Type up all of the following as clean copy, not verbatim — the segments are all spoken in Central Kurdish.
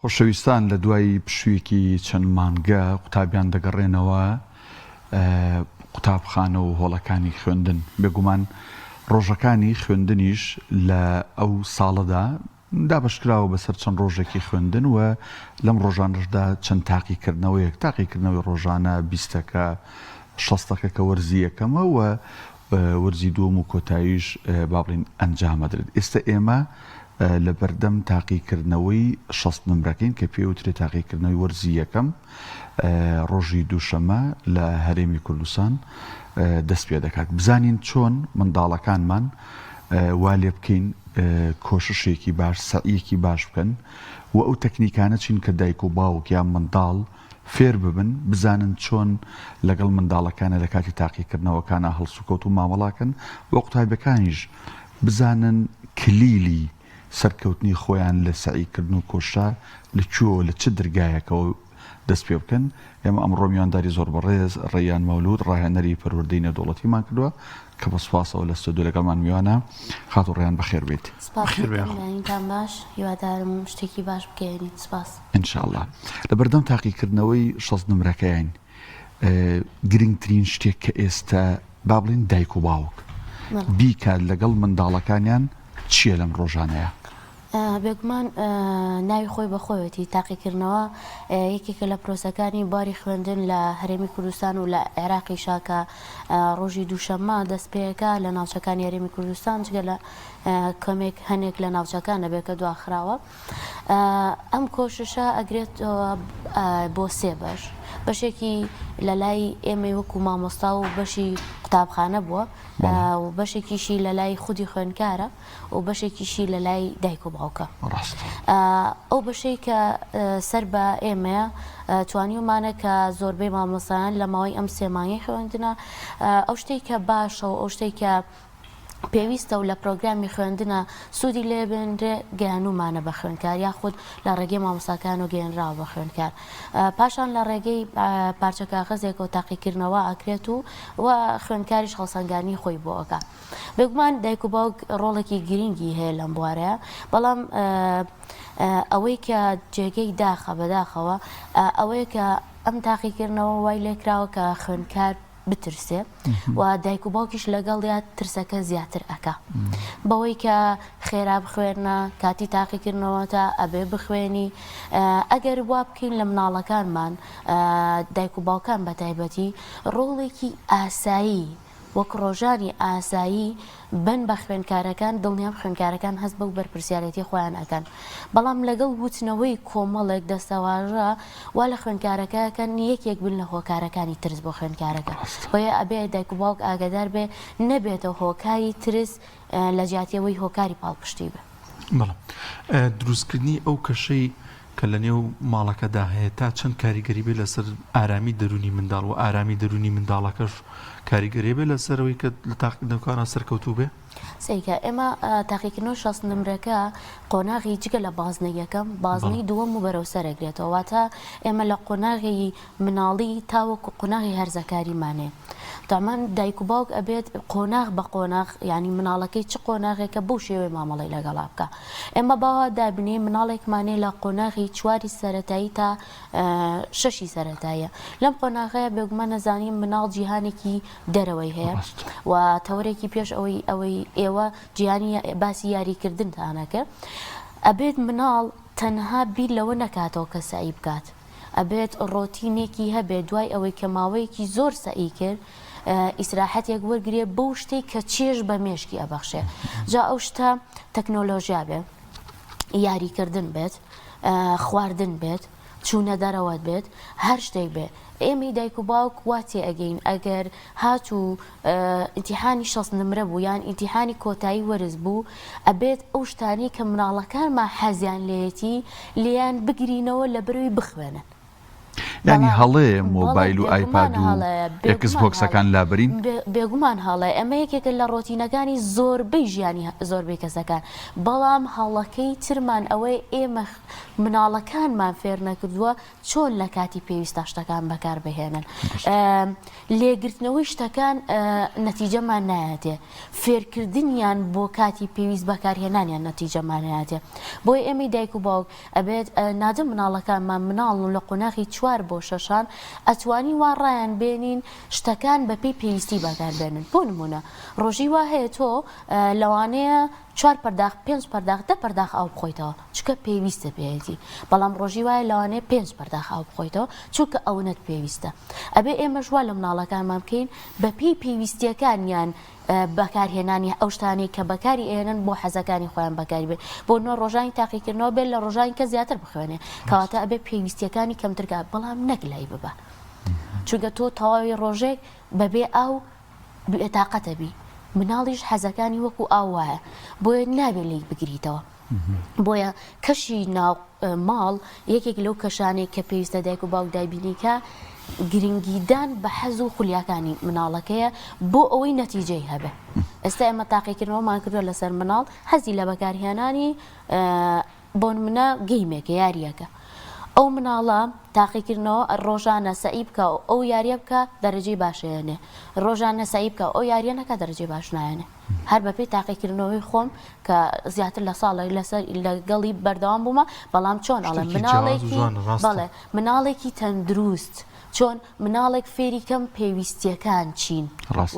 خۆشەویستان لە دوای پشوویەکی چەند مانگە قوتابیان دەگەڕێنەوە قوتابخانە و هۆڵەکانی خوێندن بێگومان ڕۆژەکانی خوێندنیش لە ئەو ساڵەدا دابەشکراوە بەسەر چەند ڕۆژێکی خوێندن و لەم ڕۆژانەشدا چەند تاقیکردنەوەیەک تاقیکردنەوەی ڕۆژانە بیستەکە شەستەکە کە وەرزی یەکەمە و وەرزی دووەم و کۆتاییش با بڵێین ئەنجام ئەدرێت. ئێستا ئێمە لە بەردەم تاقیکردنەوەی 60 نمرەکەین کە پێی وترێت تاقیکردنەوەی وەرزی یەکەم ڕۆژی دووشەمە لە هەرێمی کوردستان دەست پێ دەکات. بزانین چۆن منداڵەکانمان وا لێ بکەین کۆششێکی باش سەعیەکی باش بکەن و ئەو تەکنیکانە چین کە دایک و باوک یان منداڵ فێر ببن بزانن چۆن لەگەڵ منداڵەکانە لە کاتی تاقیکردنەوەکانا هەڵسوکەوت و مامەڵاکەن و قوتابیەکانیش بزانن کلیلی سەرکەوتنی خۆیان لە سەعیکردن و کۆششا لە کوێوە لە چ درگایەکەوە دەست پێ بکەن ئێمە ئەمڕۆ میوانداری زۆر بەڕێز ڕەیان مەولود ڕاهێنەری پەروەردەی نێودەوڵەتیمان کردووە کە بە سوپاسەوە لە ستۆدیۆ لەگەڵمان میوانە. خاتوو ڕەیان بەخێر بێیت. سپاس دەکەم بەیانیتان باش هیوادارم شتێکی باش بگەیەنین سپاس. ان شاء اللە لەبەردەم تاقیکردنەوەی 60 نمرەکەین گرنگترین شتێک کە ئێستا با بڵێن دایک و باوک بیکات لەگەڵ منداڵەکانیان چییە لەم ڕۆژانەیە؟ بێگومان ناوی خۆی بە خۆیەتی، تاقیکردنەوە یەکێکە لە پرۆسەکانی بواری خوێندن لە هەرێمی کوردستان و لە عێراقیشا کە ڕۆژی دووشەممە دەست پێکا لە ناوچەکانی هەرێمی کوردستان جگە لە کەمێک هەنێک لە ناوچەکان نەبێت کە دواخراوە. ئەم کۆششە ئەگرێتەوە بۆ سێ بەش بەشێکی لە لای ئێمەی وەکو مامۆستا و بەشی قوتابخانە بووە و بەشێکیشی لە لای خودی خوێندکارە و بەشێکیشی لە لای دایک و باوکە. ئەو بەشەی کە سەر بە ئێمەیە توانیومانە کە زۆربەی مامۆستایان لە ماوەی ئەم سێ مانگەی خوێندنە ئەو شتەی کە باشە و ئەو شتەی کە پێویستە و لە پرۆگرامی خوێندنە سوودی لێ بێنرێ گەیانومانە بە خوێندکار یاخود لە ڕێگەی مامۆستاکان و گەیەنراوە بە خوێندکار پاشان لە ڕێگەی پارچە کاغەزێکەوە تاقیکردنەوە ئەکرێت و و خوێندکاریش هەڵسەنگاندنی خۆی بۆ ئەکا. بێگومان دایک و باوک ڕۆڵێکی گرینگی هەیە لەم بوارەیە بەڵام ئەوەی کە جێگەی داخە بەداخەوە ئەوەیە کە ئەم تاقیکردنەوە وای لێکراوە کە خوێندکار بترسێ و دایک و باوکیش لەگەڵیا ترسەکە زیاتر ئەکا بەوەی کە خێرا بخوێنە کاتی تاقیکردنەوە تا ئەبێ بخوێنی ئەگەر وا بکەین لە مناڵەکانمان دایک و باوکان بە تایبەتی ڕۆڵێکی ئاسایی وەک ڕۆژانی ئاسایی بن بە خوێندکارەکان، دڵنیام خوێندکارەکان هەست بەو بەرپرسیارێتیە خۆیان ئەکەن، بەڵام لەگەڵ وتنەوەی کۆمەڵێک دەستەواژە وا لە خوێندکارەکە ئەکەن یەکێک بن لە هۆکارەکانی ترس بۆ خوێندکارەکە، بۆیە ئەبێ دایک و باوک ئاگادار بێ نەبێتە هۆکاری ترس لە جیاتی ئەوەی هۆکاری پاڵپشتی بێ. بەڵێ دروستکردنی ئەو کەشەی کە لە نێو ماڵەکەدا هەیە تا چەند کاریگەری بێ لەسەر ئارامی دەروونی منداڵ و ئارامی دەروونی منداڵەکەش کاریگەری بێ لەسەر ئەوەی کە لە تاقیکردنەوەکانە سەرکەوتوو بێ؟ سەیرکە ئێمە تاقیکردنەوەی 60 نمرەکە قۆناغی جگە لە بازنەی یەکەم بازنەی دووەم و بەرەو سەر ئەگرێتەوە واتە ئێمە لە قۆناغی مناڵی تاوەکو قۆناغی هەرزەکاریمان هەیە تامان دایک و باوک ئەبێت قۆناغ بە قۆناغ یانی مناڵەکەی چ قۆناغێکە بەو شێوەیە مامەڵەی لەگەڵا بکا ئێمە باوا دابنێین مناڵێکمان هەیە لە قۆناغی چواری سەرەتایی تا شەشی سەرەتاییە لەم قۆناغەیە بێگومان نەزانین مناڵ جیهانێکی دەرەوەی هەیە و تەوەرێکی پێش ئەوەی ئەوەی ئێوە جیهانی باسی یاریکردنتانەکە ئەبێت مناڵ تەنها بیر لەوە نەکاتەوە کە سەعی بکات ئەبێت ڕۆتینێکی هەبێت دوای ئەوەی کە ماوەیەکی زۆر سەعی کرد ئیسراحەتێک وەرگرێ بەو شتەی کە چێژ بە مێشکی ئەبەخشێ جا ئەو شتە تەکنۆلۆژیا بێ یاریکردن بێت خواردن بێت چوونە دەرەوەت بێت هەر شتێک بێ ئێمەی دایک و باوک وا تێئەگەین ئەگەر هاتوو ئیمتیحانی 60 نمرە بوو یان ئیمتیحانی کۆتایی وەرز بوو ئەبێت ئەو شتانەی کە مناڵەکانمان حەزیان لێیەتی لێیان بگرینەوە لەبەرئەوەی بخوێنن. یانی هەڵەیە مۆبایل و ئایپاد و ئێکس بۆکسەکان لابەرین؟ بێگومان هەڵەیە، ئەمە یەکێکە لە ڕۆتینەکانی زۆربەی ژیانی زۆربەی کەسەکان، بەڵام هەڵەکەی ترمان ئەوەیە ئێمە مناڵەکانمان فێر نەکردووە چۆن لە کاتی پێویستا شتەکان بەکار بهێنن. لێگرتنەوەی شتەکان نەتیجەمان نایەتێ، فێرکردنیان بۆ کاتی پێویست بەکارهێنانیان نەتیجەمان نایەتێ. بۆیە ئێمەی دایک و باوک ئەبێت نادەم مناڵەکانمان مناڵن و لە قۆناغی چوار بۆ شەشان ئەتوانین وا ڕایان بێنین شتەکان بەپێی پێویستی بەکار بێنن بۆ نمونە ڕۆژی وا هەیە تۆ لەوانەیە چوار پەرداخ پێنج پەرداخ دە پەرداخ ئاو بخۆیتەوە چونکە پێویستە پێیەتی بەڵام ڕۆژی وایە لەوانەیە پێنج پەرداخ ئاو بخۆیتەوە چونکە ئەونەت پێویستە ئەبێ ئێمەش وا لە مناڵەکانمان بکەین بەپێی پێویستیەکانیان بەکارهێنانی ئەو شتانەی کە بەکاری ئێنن بۆ حەزەکانی خۆیان بەکاری بێت بۆ نۆ ڕۆژانی تاقیکردنەوە بێت لە ڕۆژانی کە زیاتر بخوێنێ کەواتە ئەبێ پێویستیەکانی کەمترکە بەڵام نەک لای ببە چونکە تۆ تەواوی ڕۆژێک بەبێ ئاو بێتاقەتە بی مناڵیش حەزەکانی وەکو ئاو وایە بۆیە نابێ لێی بگریتەوە بۆیە کەشی ناو ماڵ یەکێک لەو کەشانەی کە پێویستە دایک و باوک دایبینیکە گرنگیدان بە حەز و خولیاکانی مناڵەکەیە بۆ ئەوەی نەتیجەی هەبێ ئێستا ئێمە تاقیکردنەوەمان کردووە لەسەر مناڵ حەزی لە بەکارهێنانی بۆنمونە گەیمێکە یاریەکە ئەو مناڵە تاقیکردنەوە ڕۆژانە سەعی بکە و ئەو یاریە بکە دەرەجەی باشێنێ ڕۆژانە سەعی بکە ئەو یاریە نەکە دەرەجەی باش نایەنێ هەر بەپێی تاقیکردنەوەی خۆم کە زیاتر لە ساڵێک لەسەر لەگەڵی بەردەوام بوومە بەڵام چۆن ئەڵێ مناڵێکی بەڵێ مناڵێکی تەندروست چۆن مناڵێک فێری کەم پێویستیەکان چین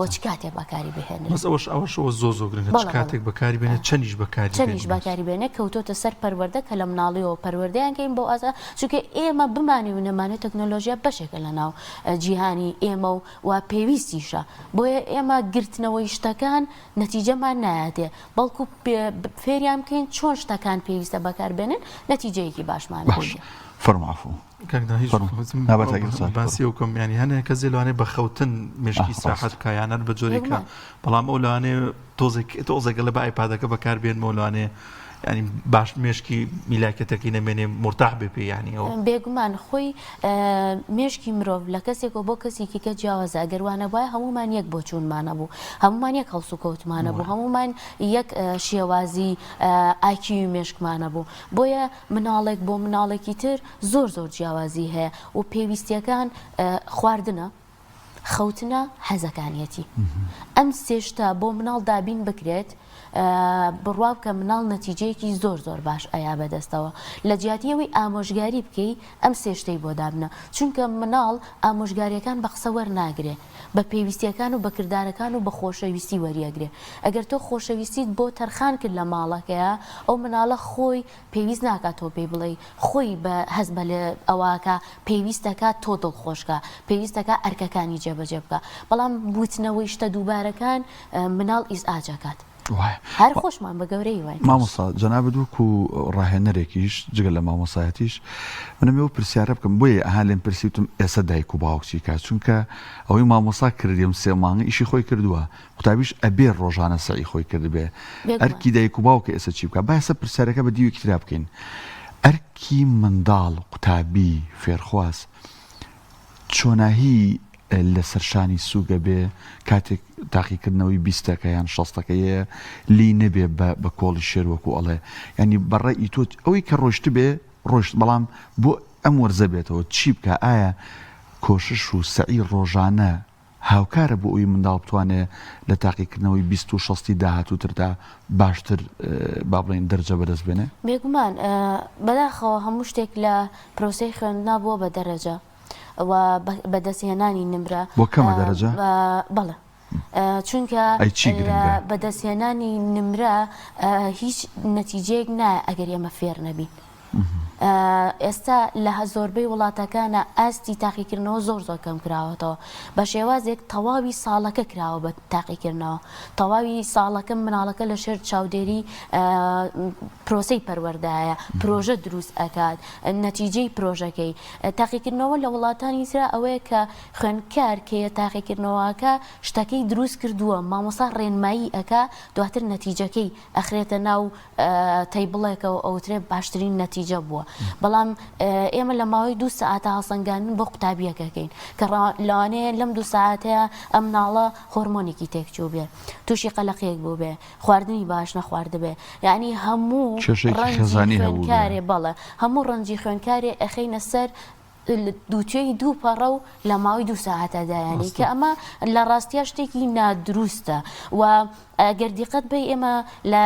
و چ کاتێک بەکاری بهێنن. بەس ئەوەش ئەوەش ئەوە زۆر زۆر گرنگە چ کاتێک بەکاری بێنێت چەندیش بەکاری چەندیش بەکاری بێنێت کەوتۆتە سەر پەروەردە کە لە مناڵیەوە پەروەردەیان کەین بۆ ئازا چونکە ئێمە بمانی و نەمانێت تەکنۆلۆژیا بەشێکە لە ناو جیهانی ئێمە و و پێویستیشە بۆیە ئێمە گرتنەوەی شتەکان نەتیجەمان نایاتێ بەڵکو فێریان بکەین چۆن شتەکان پێویستە بەکار بێنن نەتیجەیەکی باشمان باش فەرموو عەفوو. کاک دان هیچ باسی ئەو کەم ینی هەنێ کەسێ لەوانەیە بە خەوتن مێشکی ساحەت بکە یان هەر بە جۆرێکە بەڵام ئەو لەوانەیە تۆزێک تۆزێک لە بە ئایپادەکە بەکار بێنمەوە لەوانەیە ینی باش مێشکی میلاکەتەکەی نەمێنێ مرتاح بێ پێ ینی ئەو بێگومان خۆی مێشکی مرۆڤ لە کەسێکەوە بۆ کەسێکی کە جیاوازە ئەگەر وانەبوایە هەمومان یەک بۆچوونمانە بوو هەمومان یەک هەڵسوکەوتمانە بوو هەمومان یەک شێوازی ئایکیوی مێشکمانە بوو بۆیە مناڵێک بۆ مناڵێکی تر زۆر زۆر جیاوازی هەیە و پێویستیەکان خواردنە، خەوتنە، حەزەکانیەتی. ئەم سێ شتە بۆ مناڵ دابین بکرێت بڕوا بکە مناڵ نەتیجەیەکی زۆر زۆر باش ئەیا بەدەستەوە. لە جیاتی ئەوەی ئامۆژگاری بکەی ئەم سێ شتەی بۆ دابنە. چونکە مناڵ ئامۆژگاریەکان بە قسە وەرناگرێ. بە پێویستیەکان و بە کردارەکان و بە خۆشەویستی وەریەگرێ. ئەگەر تۆ خۆشەویستیت بۆ تەرخان کرد لە ماڵەکەیا ئەو مناڵە خۆی پێویست ناکا تۆ پێی بڵێی خۆی بە هەست بە لێ ئەوەکا پێویستەکا تۆ دڵخۆش کا پێویستەکا ئەرکەکانی جێبەجێ بکا بەڵام وتنەوەی شتە دووبارەکان مناڵ ئیزعاج ئەکات وایە هەر خۆشمان بە گەورەی واین. مامۆستا جەنابت وەکو ڕاهێنەرێکیش جگە لە مامۆستایەتیش من ئەمەوێ ئەو پرسیارە بکەم بۆیە ئەها لێم پرسی وتم ئێستا دایک و باوک چی کا چونکە ئەوەی مامۆستا کردی ئەم سێ مانگە ئیشی خۆی کردووە قوتابیش ئەبێ ڕۆژانە سەعی خۆی کردبێ ئەرکی دایک و باوکە ئێستا چی بکا با ئێستا پرسیارەکە بە دیوێکی ترا بکەین ئەرکی منداڵ قوتابی فێرخواز چۆناهی لەسەر شانی سوگە بێ کاتێک تاقیکردنەوەی بیستەکە یان شەستەکەیە لی نەبێ بە کۆڵی شێر وەکو ئەڵێ ینی بەڕێ تۆ ئەوەی کە ڕۆشت بێ ڕۆشت بەڵام بۆ ئەم وەرزە بێتەوە چی بکە ئایا کۆشش و سەعی ڕۆژانە هاوکارە بۆ ئەوی منداڵ بتوانێ لە تاقیکردنەوەی 20 و شەستی داهاتووتردا باشتر با بڵێین دەرجە بەدەست بێنێ؟ بێگومان، بەداخەوە هەموو شتێک لە پرۆسەی خوێندنا بووە بە دەرەجە و بەدەستهێنانی نمرە. بۆ کەمە دەرەجە؟ بەڵێ چونکە ئەی چی گرنگە؟ بەدەستهێنانی نمرە هیچ نەتیجەیەک نایە ئەگەر ئێمە فێر نەبین. ئێستا لە زۆربەی وڵاتەکانا ئاستی تاقیکردنەوە زۆر زۆر کەم کراوەتەوە بە شێوازێک تەواوی ساڵەکە کراوە بە تاقیکردنەوە تەواوی ساڵەکە مناڵەکە لە شێر چاودێری پرۆسەی پەروەردایە پرۆژە دروست ئەکات نەتیجەی پرۆژەکەی تاقیکردنەوە لە وڵاتانی ترا ئەوەیە کە خوێندکار کەیە تاقیکردنەوەکە شتەکەی دروست کردووە مامۆسا ڕێنمایی ئەکا دواتر نەتیجەکەی ئەخرێتە ناو تەیبڵێکەوە ئەوترێ باشترین نەتیجە بووە. بەڵام ئێمە لە ماوەی دوو سەعاتە هەڵسەنگاندن بۆ قوتابیەکەکەین کە لەوانەیە لەم دوو سەعاتەیە ئەم مناڵە هۆرمۆنێکی تێکچوو بێ تووشی قەلەقیەک بوو بێ خواردنی باش نەخواردبێ یعنی هەموو ڕەنجی خوێندکارێ بەڵێ هەموو ڕەنجی خوێندکارێ ئەخەینە سەر دووتوێی دوو پەڕە و لە ماوەی دوو ساعەتە دایانی کە ئەمە لە ڕاستیا شتێکی نادروستە و ئەگەر دیقەت بەی ئێمە لە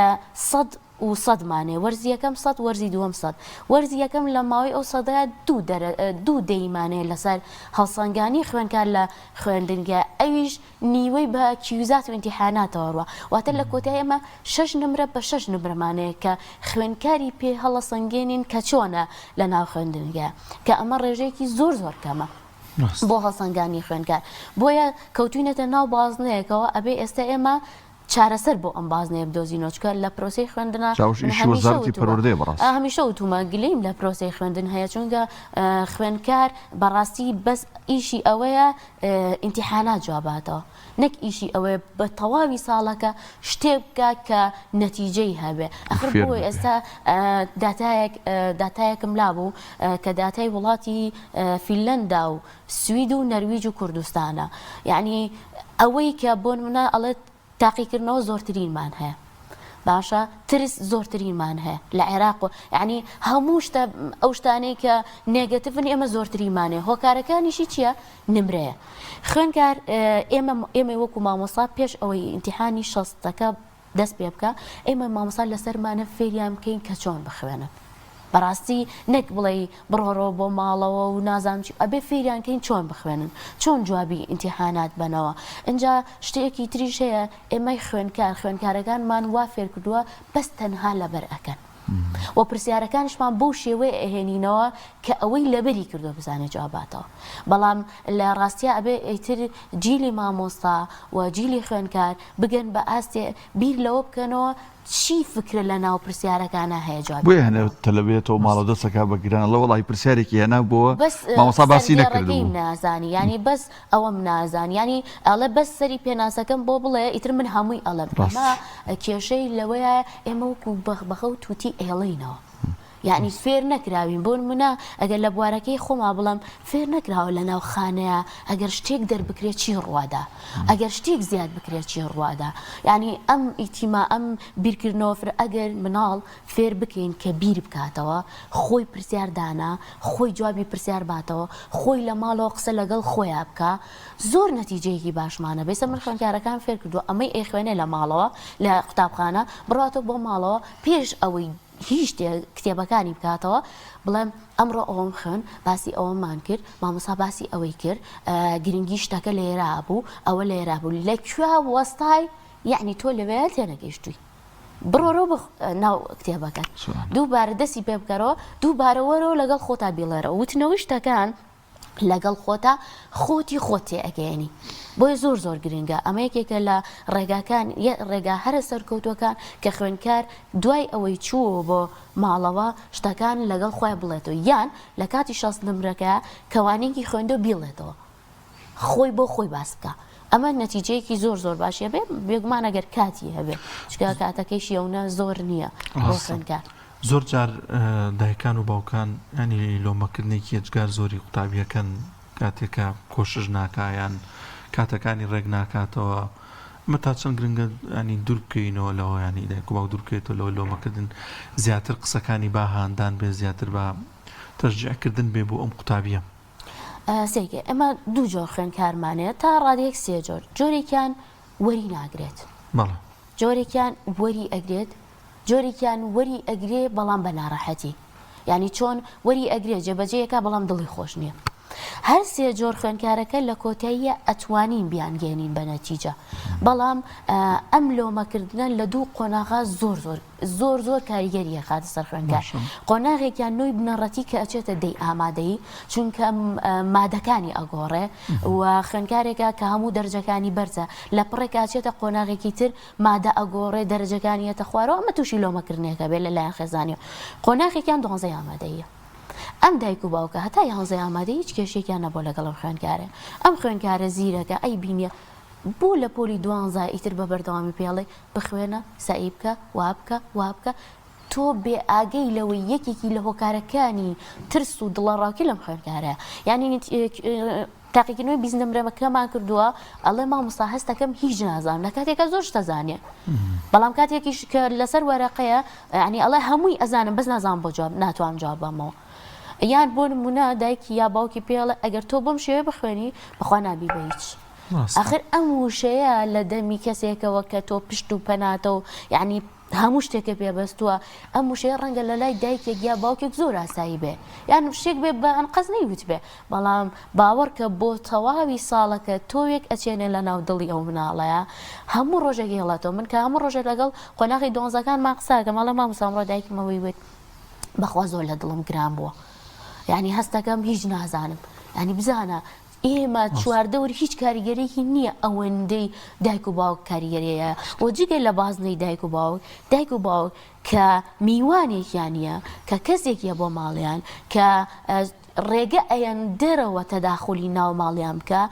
سەد و سەدمانێ وەرزی یەکەم سەد وەرزی دووەم سەد وەرزی یەکەم لە ماوەی ئەو سەدەیە دوو دەرە دوو دەیمانێ لەسەر هەڵسەنگانی خوێندکار لە خوێندنگە ئەویش نیوەی بە کیوزات و ئینتیحاناتەوە ڕوا واتە لە کۆتای ئێمە شەش نمرە بە شەش نمرەمانەیە کە خوێندکاری پێ هەڵەسەنگێنین کە چۆنە لە ناو خوێندنگە کە ئەمە ڕێژەیەکی زۆر زۆر کەمە بۆ هەڵسەنگانی خوێندکار بۆیە کەوتوینەتە ناو بازنەیەکەوە ئەبێ ئێستا ئێمە چارەسەر بۆ ئەم بازنەیە بدۆزینەوە چونکە لە پرۆسەی خوێندنا چاوش من ئیشی هەمیشە وەزارەتی وتومە پەروەردەیە بەڕاست. هەمیشە وتومە گلەیم لە پرۆسەی خوێندن هەیە چونکە خوێندکار بەڕاستی بەس ئیشی ئەوەیە ئینتیحانات جواباتەوە نەک ئیشی ئەوەیە بە تەواوی ساڵەکە شتێک بکە کە نەتیجەی هەبێ ئەخر فێر بۆ ببێ. ئێستا داتایەک داتایەکم لابوو کە داتای وڵاتی فینلەندا و سوید و نەرویج و کوردستانە یەعنی ئەوەی کە بۆ نمونە ئەڵێت تاقیکردنەوە زۆرترینمان هەیە باشە ترس زۆرترینمان هەیە لە عێراق و یعنی هەموو شتە ئەو شتانەی کە negative ن ئێمە زۆرترینمانێ هۆکارەکانیشی چییە نمرەیە خوێنکار ئێمە ئێمە وەکو مامۆستا پێش ئەوەی ئیمتیحانی شەستەکە دەست پێ بکە ئێمە مامۆستا لەسەرمانە فێریان بکەین کە چۆن بخوێنن بەڕاستی نەک بڵێی بڕۆڕۆ بۆ ماڵەوە و نازانم چی ئەبێ فێریان کەین چۆن بخوێنن چۆن جوابی ئینتیحانات بەنەوە ئینجا شتێکی تریش هەیە ئێمەی خوێنکار خوێنکارەکانمان وا فێر کردووە بەس تەنها لەبەر ئەکەن و پرسیارەکانیشمان بەو شێوەیە ئەهێنینەوە کە ئەوەی لەبەری کردووە بزانێت جواباتەوە بەڵام لە ڕاستیا ئەبێ ئیتر جیلی مامۆستا و جیلی خوێنکار بگەن بە ئاستێ بیر لەوە بکەنەوە چی فکرە لە ناو پرسیارەکانا هەیە جوابی بۆیە هەنێ بدەنەوە. تەلەبەیەتەوە ماڵەوە دەست ئەکا بە گران ئەڵێ وەڵاهی پرسیارێکی هێنا بۆوە بەس مامۆستا باسی سەردێڕەکەیم نەکردبوو. نازانی یانی بەس ئەوەم نازانی یانی ئەڵێ بەس سەری پێناسەکەم بۆ بڵێ ئیتر من هەمووی ئەڵێم ڕاست. ئەمە کێشەی لەوەیە ئێمە وەکو بەخبەخە و توتی ئەیڵێینەوە. یەعنی فێر نەکراوین بۆ نمونە ئەگەر لە بوارەکەی خۆما بڵێم فێر نەکراوە لە ناو خانەیە ئەگەر شتێک دەربکرێت چی ڕوادا ئەگەر شتێک زیاد بکرێت چی ڕوادا یعنی ئەم ئیتیما ئەم بیرکردنەوە فرە ئەگەر مناڵ فێر بکەین کە بیر بکاتەوە خۆی پرسیار دانا خۆی جوابی پرسیار باتەوە خۆی لە ماڵەوە قسە لەگەڵ خۆیا بکا زۆر نەتیجەیەکی باشمانە بێسە من خوێندکارەکان فێر کردووە ئەمەی ئەیخوێنێ لە ماڵەوە لە قوتابخانە بڕاتەوە بۆ ماڵەوە پێش ئەوەی هیچ شتێک کتێبەکانی بکاتەوە بڵێم ئەمڕۆ ئەوەم خوێن باسی ئەوەمان کرد مامۆسا باسی ئەوەی کرد گرنگی شتەکە لێرا بوو ئەوە لێرا بوو لە کوێ وەستای یعنی تۆ لەوێ تێنەگەیشتووی بڕۆرەوە بخ ناو کتێبەکە دووبارە دەستی پێ بکەرەوە دووبارە وەرەوە لەگەڵ خۆتا بیڵێرەوە وتنەوەی شتەکان لەگەڵ خۆتا خۆتی خۆت تێ ئەگەیەنی بۆیە زۆر زۆر گرنگە ئەمە یەکێکە لە ڕێگاکان ڕێگا هەرە سەرکەوتوەکان کە خوێندکار دوای ئەوەی چووەوە بۆ ماڵەوە شتەکان لەگەڵ خۆی بڵێتەوە یان لە کاتی شەست نمرەکە کەوانێکی خوێندۆ بیڵێتەوە خۆی بۆ خۆی باس بکە ئەمە نەتیجەیەکی زۆر زۆر باشی هەبێ بێگومان ئەگەر کاتی هەبێ چونکە کاتەکەیشی ئەونە زۆر نییە بۆ خوێندکار. زۆر جار دایکان و باوکان یانی لۆمەکردنێکی یەجگار زۆری قوتابیەکەن کاتێک کە کۆشش ناکا یان کاتەکانی ڕێک ناکاتەوە ئەمە تا چەند گرنگە ینی دوور بکەوینەوە لەوە ینی دایک و باوک دوور بکەوێتەوە لەوە لۆمەکردن زیاتر قسەکانی با هاندان بێ زیاتر بە تەشجیعکردن بێ بۆ ئەم قوتابیە. سەیرکە ئێمە دوو جۆر خوێندکارمان هەیە تا ڕادەیەک سێ جۆر جۆرێکیان وەری ناگرێت بەڵێ. جۆرێکیان وەری ئەگرێت جۆرێکیان وەری ئەگرێ بەڵام بە ناڕەحەتی یانی چۆن وەری ئەگرێ جێبەجێ ئەکا بەڵام دڵی خۆش نییە هەر سێ جۆر خوێندکارەکە لە کۆتاییە ئەتوانین بیانگەێنین بە نەتیجە بەڵام ئەم لۆمەکردنە لە دوو قۆناغا زۆر زۆر زۆر زۆر کاریگەری ئەخاتە سەر خوێندکار قۆناغێکیان نۆی بنەڕەتی کە ئەچێتە دەی ئامادەیی چونکە مادەکانی ئەگۆڕێ و خوێندکارێکە کە هەموو دەرجەکانی بەرزە لە پڕێک ئاچێتە قۆناغێکی تر مادە ئەگۆڕێ دەرەجەکانی یەتە خوارەوە ئەمە تووشی لۆمەکردنێکە بێت لەلایەن خێزانیەوە قۆناغێکیان دوانزەی ئامادەییە ئەم دایک و باوکە هەتا یانزەی ئامادەیی هیچ کێشێکیان نەبووە لەگەڵ ئەم خوێندکارە ئەم خوێندکارە زیرەکە ئەی بینیە بۆ لە پۆلی دوانزە ئیتر بە بەردەوامی پێڵێ بخوێنە سەعی بکە وا بکە وا بکە. تۆ بێ ئاگەی لەوەی یەکێکی لە هۆکارەکانی ترس و دڵەڕاوکێ لەم خوێندکارەیە یانی تاقیکردنەوەی 20 نمرەکەمان کردووە ئەڵێ مامۆستا هەستەکەم هیچ نازانم لە کاتێکا زۆر شتە زانێ بەڵام کاتێکیش کە لەسەر وەرەقەیە ینی ئەڵێ هەمووی ئەزانم بەس نازانم بۆ جواب ناتوانم جواب بەمەوە یان بۆ نمونە دایکی یا باوکی پێڵێ ئەگەر تۆ بەم شێوەیە بخوێنی بەخوا نابی بە هیچ ئاخر ئەم وشەیە لە دەمی کەسێکەوە کە تۆ پشت و پەناتە و یعنی هەموو شتێکە پێ بەستووە، ئەم وشەیە ڕەنگە لە لای دایکێک یا باوکێک زۆر ئاسایی بێ یان شتێک بێ بە ئەنقەست نەیوتبێ، بەڵام باوەڕکە بۆ تەواوی ساڵەکە تۆوێک ئەچێنێ لە ناو دڵی ئەو مناڵەیا هەموو ڕۆژێک هێڵێتەوە، من کە هەموو ڕۆژێک لەگەڵ قۆناغی دوانزەکانمان قسە ئەکەم ئەڵێم مامۆستا ئەمڕۆ دایکم ئەوەی وت بەخوا زۆر لە دڵم گران بووە یانی هەستەکەم هیچ نازانم یانی بزانە ئێمە چواردەور هیچ کاریگەریەکی نییە ئەوەندەی دایک و باوک کاریگەریەیە و جگە لە بازنەی دایک و باوک دایک و باوک کە میوانێکیان نییە کە کەسێکیە بۆ ماڵیان کە ڕێگە ئەیەن دەرەوە تەداخلی ناو ماڵیان بکە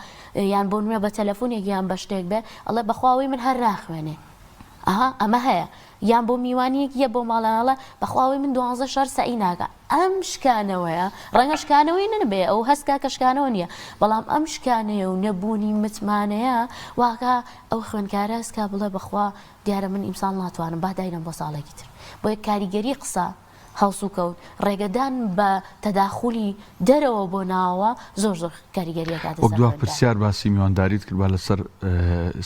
یان بۆ نوێ بە تەلەفۆنێک یان بە شتێک بێ ئەڵێ بەخواوەی من هەر ناخوێنێ ئەها ئەمە هەیە یان بۆ میوانیەک یە بۆ ماڵیان ئەڵێ بەخوا ئەوەی من دوانزە شەر سەعی ناکا ئەم شکانەوەیە ڕەنگە شکانەوەی نەبێ ئەو هەستکا کە شکانەوە نییە بەڵام ئەم شکانەیە و نەبوونی متمانەیە واکا ئەو خوێندکارە هەستکا بڵێ بەخوا دیارە من ئیمساڵ ناتوانم با داینەم بۆ ساڵێکی تر بۆیە کاریگەری قسە هەڵسوکەوت، ڕێگەدان بە تەداخولی دەرەوە بۆ ناوەوە زۆر زۆر کاریگەری ئەکاتە وەک سەر دوا خوێندکار. پرسیار باسی میوانداریت کرد با لەسەر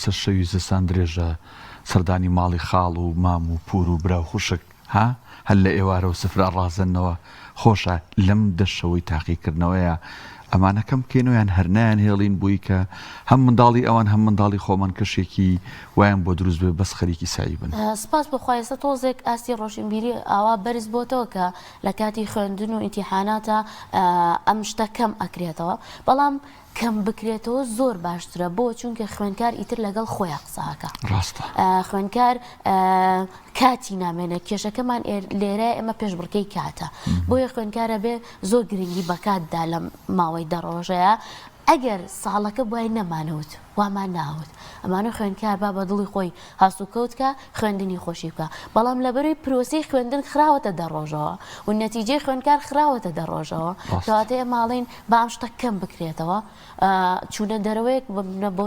سەر شەوی زستان درێژە سەردانی ماڵی خاڵ و مام و پور و برا و خوشک ها هەر لە ئێوارەوە سفرە ئەڕازێننەوە خۆشە لەم دە شەوەی تاقیکردنەوەیە ئەمانە کەم بکەینەوە یان هەر نایان هێڵین بۆی کە هەم منداڵی ئەوان هەم منداڵی خۆمان کەشێکی وایان بۆ دروست بێ بەس خەریکی سەعی بن. سپاس بۆ خوا ئێستا تۆزێک ئاستی ڕۆشنبیری ئاوا بەرز بۆتەوە کە لە کاتی خوێندن و ئیمتیحاناتا ئەم شتە کەم ئەکرێتەوە بەڵام کەم بکرێتەوە زۆر باشترە بۆ چونکە خوێندکار ئیتر لەگەڵ خۆیا قسە ئەکا ڕاستە. خوێندکار کاتی نامێنێت کێشەکەمان لێرە ئێمە پێشبڕکێی کاتە بۆیە خوێندکارە بێ زۆر گرنگی بەکات دا لە ماوەی دە ڕۆژەیە ئەگەر ساڵەکە بوای نەمانەوت وامان ناوت ئەمانە خوێندکار با بە دڵی خۆی هەڵسوکەوت کە خوێندنی خۆشی بکە بەڵام لەبەروی پرۆسەی خوێندن خراوەتە دە ڕۆژەوە و نەتیجەی خوێندکار خراوەتە دە ڕۆژەوە کەواتە ئێمە ئەڵێین با ئەم شتە کەم بکرێتەوە چوونە دەرەوەیەک بۆ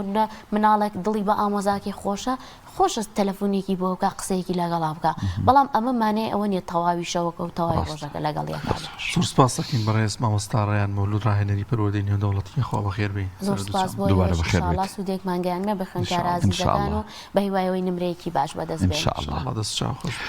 مناڵێک دڵی بە ئامۆزاکەی خۆشە خۆشە تەلەفۆنێکی بۆ بکا قسەیەکی لەگەڵا بکا بەڵام ئەمە مانای ئەوە نیە تەواوی شەوەکە و تەواوی ڕۆژەکە لەگەڵ یەکا بێ. زۆر سپاس دەکەین بەڕێز مامۆستا ڕەیان مەولود ڕاهێنەری پەروەردەی نێودەوڵەتی خوا بەخێر بێی زۆر سپاس بۆ دووبارە ئێوەش بەخێر ان شاء اللە بێیت. سوودێکمان گەیاندمە بە خوێندکارە ان شاء ئازیزەکان اللە. و بە هیوای ئەوەی نمرەیەکی باش بەدەست ان بێنن. شاء اللە. ان شاء اللە دەست چاو خۆش بێ.